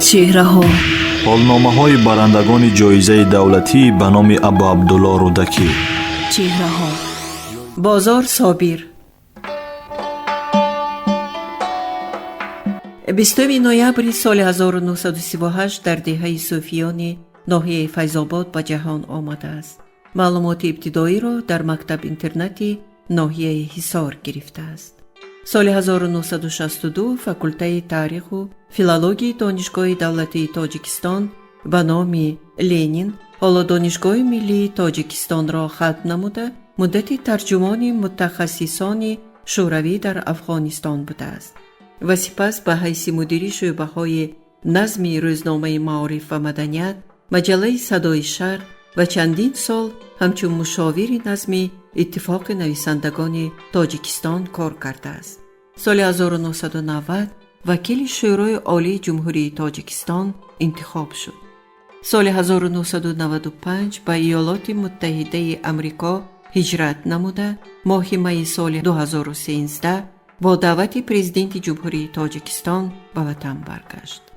Чеҳраҳо. Ҳолномаҳои барандагони ҷоизаи давлатӣ ба номи Абуабдулло Рӯдакӣ. Чеҳраҳо. Бозор Собир. 20 ноябри соли 1938 дар деҳаи Суфиёни ноҳияи Файзобод ба ҷаҳон омадааст. Маълумоти ибтидоиро дар мактаб-интернати ноҳияи Ҳисор гирифтааст. Соли 1962 факултаи таъриху филологияи Донишгоҳи давлатии Тоҷикистон ба номи Ленин, ҳоло Донишгоҳи миллии Тоҷикистонро хатм намуда, муддати тарҷумони мутахассисони шӯравӣ дар Афғонистон будааст ва сипас ба ҳайси мудири шӯъбаҳои назми рӯзномаи Маориф ва маданият, маҷаллаи Садои шарқ ва чандин сол ҳамчун мушовири назми Иттифоқи нависандагони Тоҷикистон кор кардааст. Соли 1990 вакили Шӯрои Олии Ҷумҳурии Тоҷикистон интихоб шуд. Соли 1995 ба Иёлоти Муттаҳидаи Амрико ҳиҷрат намуда, моҳи майи соли 2013 бо даъвати Президенти Ҷумҳурии Тоҷикистон ба ватан баргашт.